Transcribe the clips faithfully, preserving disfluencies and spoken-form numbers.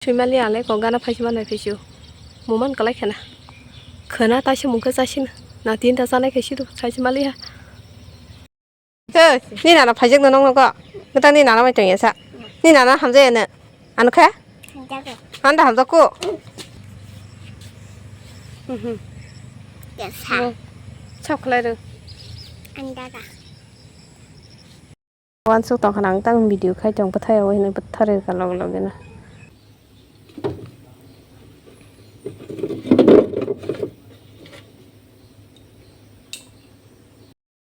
Swimali ale ko gana phaisi manai phaisio. Muman kalai khena. Khena taisi mungkhe chasina. Na tinta chanai khe sidu saisi maliha. Hey, ni nana phaijak no nong nogo. Gata ni nana mai tongya sa. Ni nana hamjaya no. Ano khe? Hamjago. Anda hamjako. Mhm. Ya sa. Sab khlai ro. Anda ga. Wansuk tongkha nang tang video khai tong bwthai o hinwi bwthar rwkha log logino.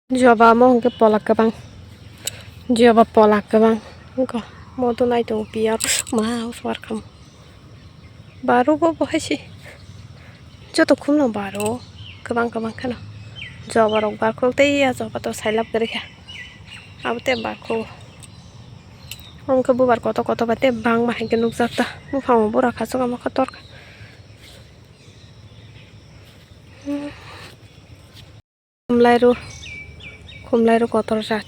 Joba mo hwnkhe polak kwbang, joba polak kwbang wngkha. Moto naitongo piya ma uswar kham. Baro bo bo hai se. Joto khumno baro kwbang kwbang kheno. Joba rok barkhok tei ya joba to sailab kwrwi kha. Abo tei barkhok. Omo khe bubar kotor kotor bai tei bangma hai khe nukjak ta. Buphango bura khachuk omo kotor kha. Khumlairu, khumlairu kotor jat.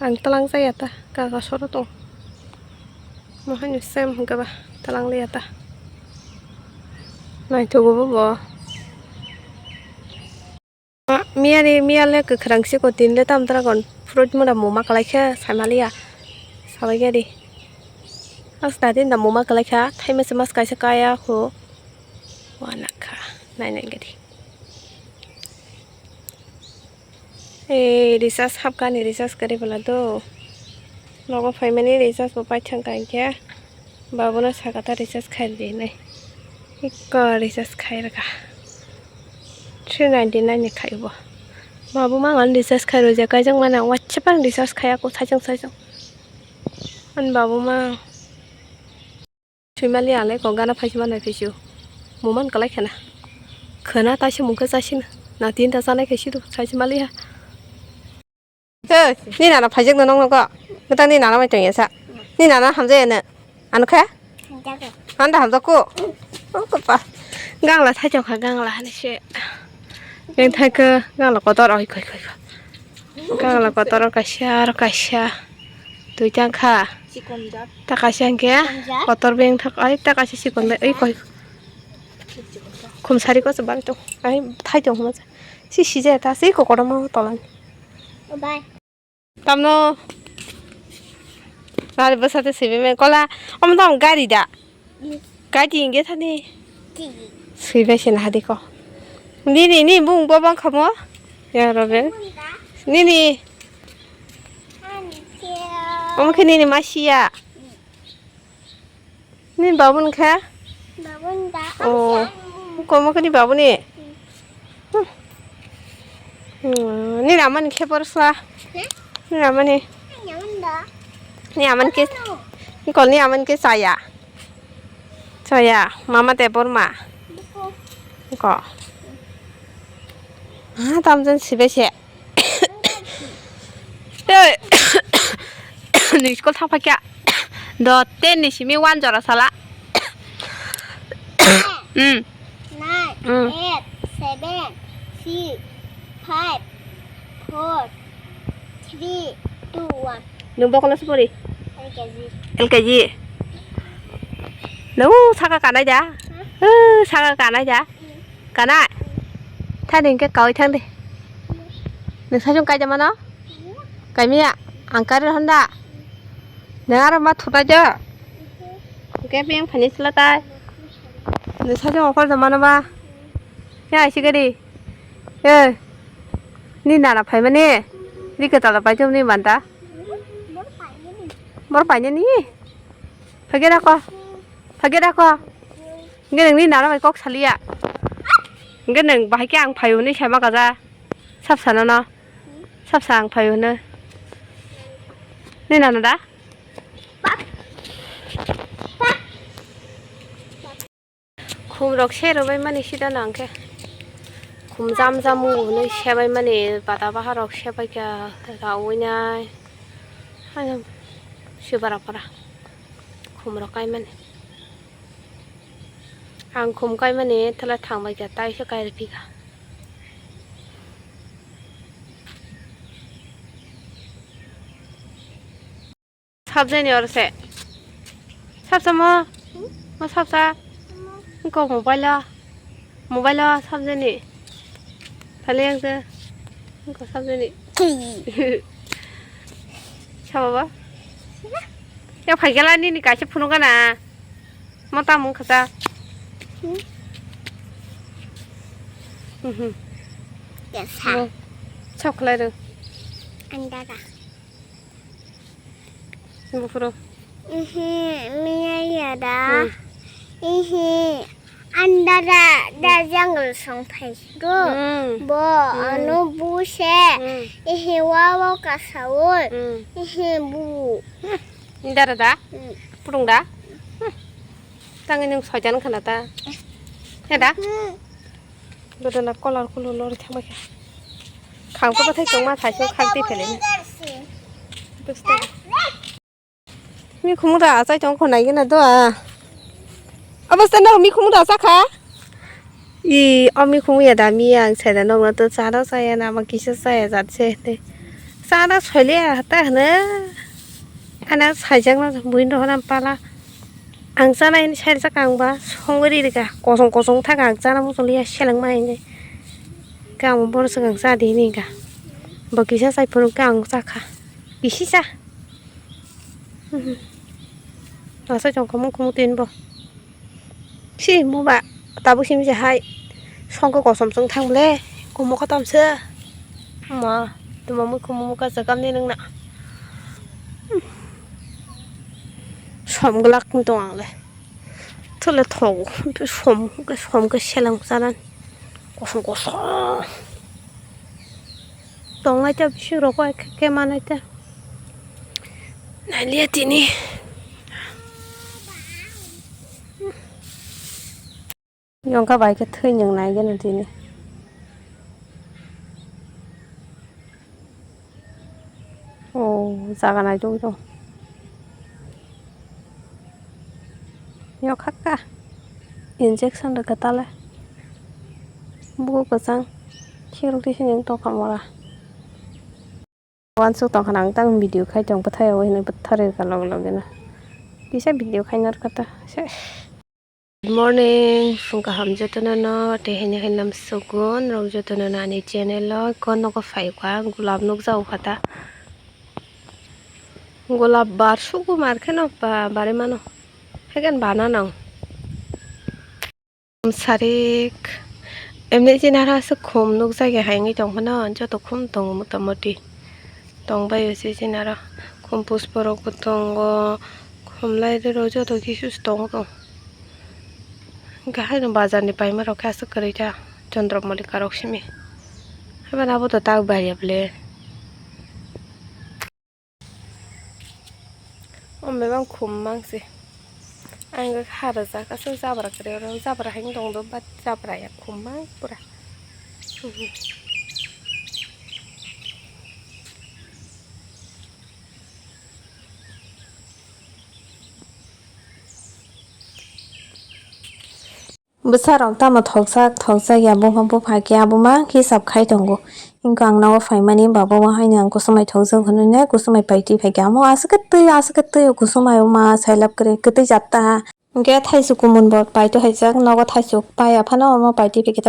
Ang twlang jaya ta, kaga soro tong. Mohai ni sem hwnkhe ba twlang liya ta. Naithogo bo bo. Miyani, miyale kwkhwrang siko tinle tam dragon fruit mura muma kwlai khe saimaliya. Sabai gari. As tadi da muma kwlai kha, thaima se mas kaisa kaya kho. Wana kha, nai nai gari. Ei, recharge hapkani, recharge kwrwi bwla do. Nogo phaimani recharge bo paithang ka hinkhe, babono sakha ta recharge khai di hinwi. Ikko recharge khai rwkha. Three ninety nine ni khai bo. Babu ma ang recharge khai rwjak, kaijak mani ang WhatsApp ang recharge khai ako saichung saichung. Ani babu ma. Swimali ale ko gana phaisi manai phaisio. Muman kalai khena. Khena taisi mungkhe chasina. Na tinta chanai khe sidu saisi maliha. Hey, ni nana phaijak no nong nogo. Gata ni nana mai tongya sa. Ni nana hamjaya no. Ano khe? Hamjago. Anda hamjako. O kopa. Gangla thai chong kha gangla hani se. Beng thai khe gangla kotor oi koi koi koi. Gangla kotor aro kaisa, aro kaisa. Twi tang kha. Chikon jak. Ta kaisa hwnkhe chikon jak. Kotor beng thak ai ta kaisa chikon bai oi koi. Khum sari ko se bari tong. Ai thai tong huma. Si sijaya ta si kokoda ma tolan. Bye. Tamno. Nari bwsate swibai mani kola. Omo tamo gari da. Gari hingke thani. Swibai se nahadi ko. Nini ni bung bo bang khamo. Ya Robel. Nini. Omo khe nini masiya. Ni babun kha? Babun da. Oh. Komo kani babuni. Hmm. Hmm. Ni ramani khe por swa. Hmm? Ni ramani. Ni amani da. Ni amani khe. Ni kol ni amani khe saya. Saya, mama te por ma. Ko. Ha, tamjen sibe se. Tei ni school thang phakya. Do ten ni simi one jora sala. Hmm. Nine, hmm. Eight, seven, six, five, four, three, two, one. Nung bokolo sipori? L K G. L K G. Nung saka kanai da? Huh? Uh, saka kanai da? Hmm. Kana? Thani hingke kawi thang de. Nung sajung kaijama no? Kaimiya, ang kari honda. Nung aro ma thunai jo. Hingke beng phani sila tai. Nung sajung okol jama no ba. Ya isi gari. Eh. Ni nana phaimani. Ni ketala paijom ni manta. Bor painani. Phage rako. Phage rako. Hingke nung ni nana bai kok saliya. Hingke nung bahai ke ang phaio hinui sama kaja. Sab sana no. Sab sa ang phaio hino. Ni nana da? Khum rok se rwbai mani sida nang khe. Khum jam jam wng hinui sebai mani bata baha rok sebai kha rawi nai. Ayang sibara para. Khum rok kai mani. Ang khum kai mani thala thang bai kha tai se kai rw phi kha. Sabjani oro se. Sab samo? Mo sab sa? Ko mobile o. Mobile o sab jani. Thale yang se. Ko sab jani. Sabo ba? Ya phai gala nini kaisa phunuk gana. Mo tamung khasa. Mhm. Ya sa. Mo sab khlai rw. Andara. Buphuru. Ihi, miya ya da. Hmm. Ihi, andara da jungle song phai go. Hmm. Bo, hmm, ano bu se. Hmm. Ihi, wa wa ka sa oi. Hmm. Ihi, bu. Indara da? Hmm. Pudung da? Hmm. Tangi nung soitan khana ta. Ya da? Hmm. Dodona color kulu lori thangbai kha. Khang to bathai tongma thai so khang twi phele. Busta. Mi khumu da achai tong khonai gena do a. Abasta no mi khumu da cha kha. I, o mi khumu ya da mi ang sai da nokno to cha do cha ya na ma kisa cha ya jat se te. Cha do soi le ya ta hne. Ana sai jang no buin do hana pala. Ang chanai ni side saka ang ba songwi ri rika, kosong kosong thaka ang chana muchung liya seleng ma hinwi. Khe ang bo bono swkang cha di hinwi kha. Bo kisa chai phuru khe ang cha kha. Bisi cha. Asai tong kha mung khumung twi bo. Si mo ba tabuk simi se hai. Songkhe kosom chwng thang le, kumo kotom se. Ma, tuma mui kumo muka se kamni nung na. Som glak tong ang le. Thole thong, som, som ke selang chanan. Kosom kosom. Tong lai ta bisi rok ai ke manai ta. Nai liya tini. Yongkha bai khe thwi nung nai geno tini. O jaga nai tong tong. Yokha kha. Injection rwkha tale. Bugo kwchang. Khirok tisi nung tongkha mora. Wansuk tongkha nang tang video khai tong bwthai o hinwi bwthar rwkha loge loge no. Kisa video khai narwkha ta. Ses. Good morning, phung kaham jotono no, tei hini hai lam sugun rok jotono no ani channel o, kon nogo phai kha, gulab nukjago kha ta. Gulab bar sugu mar kheno ba, bare mano. Haikhe bana nang. Sarik, emni chini aro aswk khum nukjagwi hai wngwi tong phano, joto khum tongo motamoti. Tongbai o se chini aro khum puspor rok bo tongo, khum lai rok joto kisu se tongo. Hwnkhe haino bazar ni paima rok khe aswk kwrwi ta, Chandra Mallika rok simi. Haibano abo to tak bari ya bwle. O mebang khum mang se. Ang ha rwjak aswk jabra kwrwi oro jabra hai wng tong do, but jabra ya khum mang pura. Bwsarok tamo thokjak, thokjak ya, buma bupha khe abo ma hisab khai tongo. Wngkha ang nogo phaimani ba bo haino ang kusumai thokjak hwnwi nai kusumai pai twi phaikha. Amo aswk khe twi, aswk khe twi o kusumai o ma sailab kwrwi kwtwi jat ta. Hwnkhe thaichuk kumun bo paito haijak, nogo thaichuk paiya phano omo paitwi phaikhe ta.